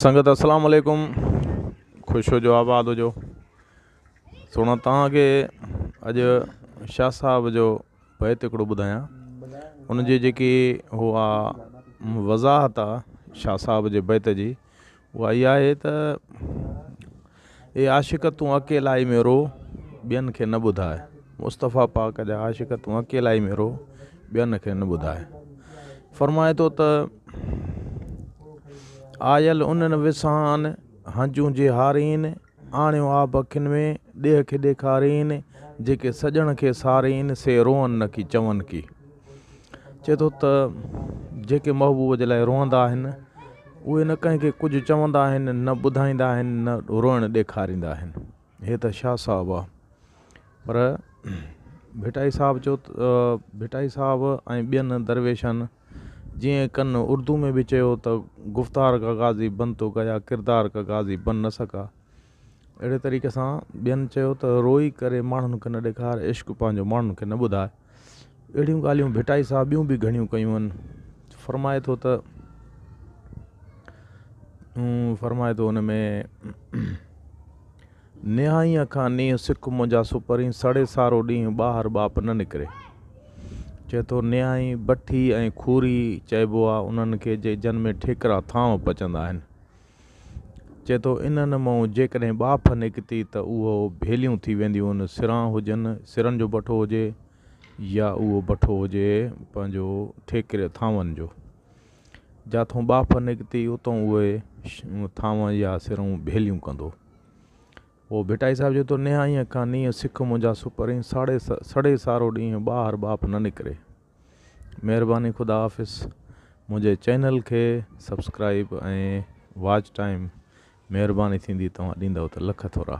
سنگت السلام عليڪم خوش هجو آباد هجو سهڻا توهان کي اڄ شاهه صاحب جو بيت هڪڙو ٻڌايان ان جي جيڪي هو آ وضاحت آ شاهه صاحب جي بيت جي اها اها آهي ته اي عاشق تون اڪيلائي ۾ رو ٻين کي نه ٻڌاء مصطفيٰ پاڪ جا عاشق تون اڪيلائي ۾ رو ٻين کي نه ٻڌاء فرمائي ٿو ته آيل انهن وسان، هنجون جي هارين، آڻيو آب اکين ۾، ڏيهه کي ڏيکارين، جيڪي سڄڻ کي سارين، سي روئن نه ڪي چون ڪي. چئي ٿو ته جيڪي محبوب جي لاء روئندا آهن، اهي نه ڪنهن کي ڪجهه چوندا آهن، نه ٻڌائيندا آهن، نه روئڻ ڏيکاريندا آهن. هي ته شاهه صاحب آ. پر ڀٽائي صاحب چيو ته ڀٽائي صاحب ۽ ٻين درويشن جيئن ڪن اردو ۾ به چيو ته گفتار ڪا غازي بن تو گيا ڪردار ڪا غازي بن نه سڪا اهڙي طريقي سان ٻين چيو ته روئي ڪري ماڻهن کي نه ڏيکار عشق پنهنجو ماڻهن کي نه ٻڌاء اهڙيون ڳالهيون ڀٽائي صاحب ٻيون به گهڻيون ڪيون آهن فرمائي ٿو ته فرمائي ٿو ان ۾ نهائينء کان نينهن سک منهنجا سپرين، سڙي سارو ڏينهن ٻاهر ٻاپ نه نڪري. چئي ٿو نهائين بٺي ۽ کوري چئبو آ انهن کي جي جن ۾ ٺيڪرا ٿانو پچندا آهن. چئي ٿو انهن مئون جيڪڏهن ٻاڦ نڪتي ته اهو ڀيليون ٿي وينديون آهن، سران هجن، سرن جو بٺو هجي يا اهو بٺو هجي پنهنجو ٺيڪري ٿانون جو. جاٿون ٻاڦ نڪتي اتون اهي ٿانو يا سرون ڀيليون ڪندو. پوء ڀٽائي صاحب چئي ٿو، نهائينء کان نينهن سک منهنجا سپرين، ساڙي سڙي سارو ڏينهن ٻاهر ٻاڦ نه نڪري. مهرباني خدا حافظ منهنجي چينل کي سبسڪرائيب ۽ واچ ٽائيم مهرباني ٿيندي توهان ڏيندؤ ته لک ٿورا.